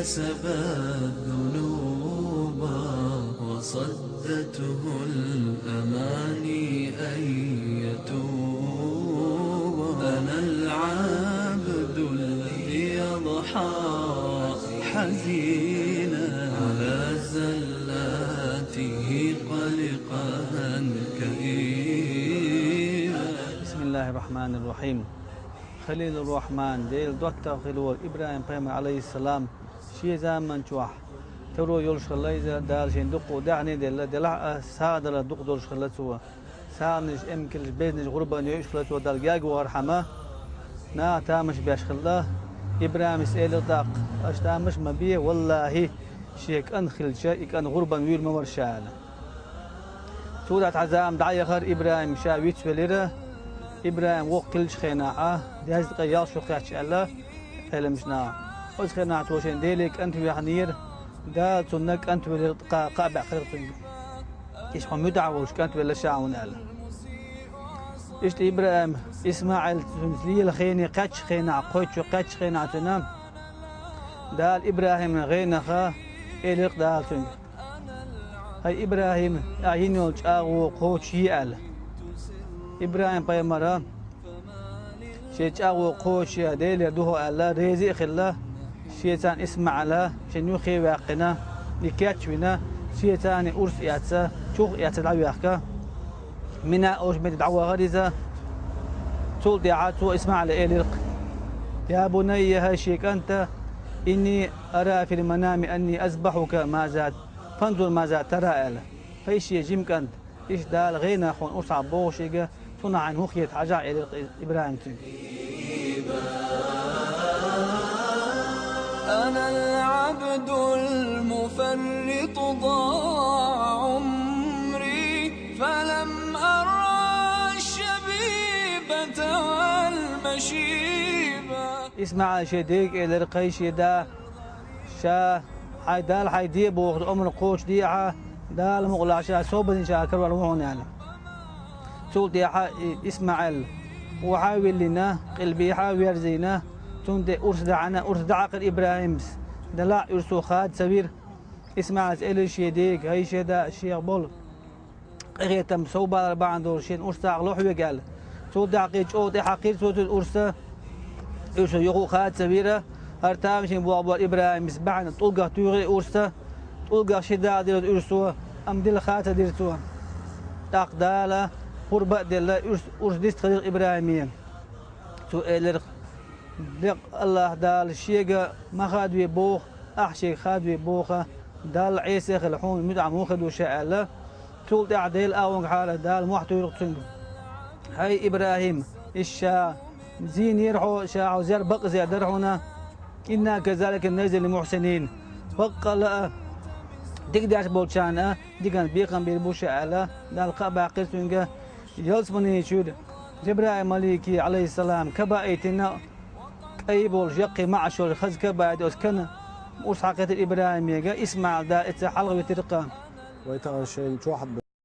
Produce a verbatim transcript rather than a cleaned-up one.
سبى الذنوب وصدته الأماني أن يتوب. أنا العبد الذي يضحى حزينا على زلاته قلقا كئيبا. بسم الله الرحمن الرحيم. Халилур-Рахьман, Дела доттагӀа хилла волу ИбрахӀим-пайхамар, алейхиссалам, шен заман чохь таро йолуш хилла иза, Дала шен дуккха даьхни а делла, делахь а сагӀа далар дукха долуш хилла цо. СагӀанаш, эмкалш, безнаш, гӀурбан йойуш хилла цо Далла гергавахархьама. Наха тамаш беш хилла. ИбрахӀимас элира тӀаккха: «Аша тамаш ма бе, валлахӀи, шен кӀант хилча, и кӀант гӀурбан вуьйр ма вара ша», – аьлла. Цул тӀаьхьа цхьа зама дӀаяхара, ИбрахӀим ша вицвелира. ИбрахӀим воккха хиллачу хенахь, дезткъе ялх шо кхаьчча аьлла Ӏеламчу наха. Оцу хенахь цо шен Деле кӀант вехнера, Дала цунна кӀант велира, кхаа, кхаа баьӀ хилира цуьнга. Иштта хьо муьтӀахь волуш кӀант велла ша хьуна аьлла. Иштта ИбрахӀим, ИсмаӀил цуьнца лела хене кхаьччу хенахь, кхойтта шо кхаьччу хенахь цуьнан, Дала ИбрахӀиман гӀенах элира Дала цуьнга: «ХӀай ИбрахӀим, ахь йина йолу чӀагӀо кхочушъе», – аьлла. ИбрахӀим-пайхамара шен чӀагӀо кхочушъян Делера ду хьо аьлла, реза а хилла, шеца ИсмаӀил шен юххе а ваьккхина, и кечвина, шеца урс а эцна, чух а эцна дӀавехка, Мина олучу метте дӀавахара иза. Цул тӀаьхьа цо ИсмаӀила элира: «Я бунайя, хӀай шен кӀант, инни ара фил манами анни азбахьука, маза, фанзур маза тара», – аьлла. «ХӀай шен жима кӀант, иштта Дала гӀенах хьуна урсахь боху шега, цунах хьайна хӀун хета хьажахь», – элира ИбрахӀима цуьнга. أنا العبد المفرط ضاع عمري فلم أرى الشبيبة والمشيبة. ИсмаӀила шен дега элира: «ХӀай шен да, ша хьайн Далла хьайн де бохург омра кхочушде ахьа, Дала мукъалахь ша собарийн ша карор ву хьуна», – аьлла. Цул тӀаьхьа и ИсмаӀил вахьа а виллина, къилбехьа а верзийна, цунна тӀе урс даьӀна, урс дӀаӀакхира ИбрахӀимас. Делахь а урсо хада ца вира. ИсмаӀилас элира шен дега: «ХӀай шен да, шех болу къинхетам совбалар бахьана долуш шена урс дӀаӀакхалахь хьоьга», – аьлла. Цул тӀаьхьа кхин чӀогӀа тӀехьакхийра цо цуьнан урс. Урсо юха а хада ца вира. ХӀара тамашийна болх бара ИбрахӀимас бахьана, тӀулгах туьйхира урс. ТӀулгах ши дакъа дира урсо, амма дилла хада ца дира цо. ТӀаккха Дала хӀурба а делла, урс, урс дистхилира ИбрахӀиме. Цо элира: «Декъа АллахӀ Дала шега ма хадаве боху, ахь шега хадаве боху, Далла Ӏеса а хила, хьуна муьтӀахь муха хир ву ша», – аьлла. Цул тӀаьхьа Делан агӀонгахьара Дала мохь туьйхира цуьнга: «ХӀай ИбрахӀим, иза ша зийнера хьо, ша хьо зер бакъза дара хьуна. Инна казалика нажзил мухьсинин. Баккъалла а, дика деш болчарна а диканца бекхам бийр бу ша», – аьлла, Дала кхаъ баьккхира цуьнга. Ялсамани чуьра Жабраил-малике, Ӏалайхиссалам, ка баийтина, кӀай болуш, яккхий маӀаш йолуш хаза ка баийти, оцу кана урс хьакхийтира ИбрахӀимега, ИсмаӀил да эца хьалха витира кхаъ. Вай тахана шайна чохь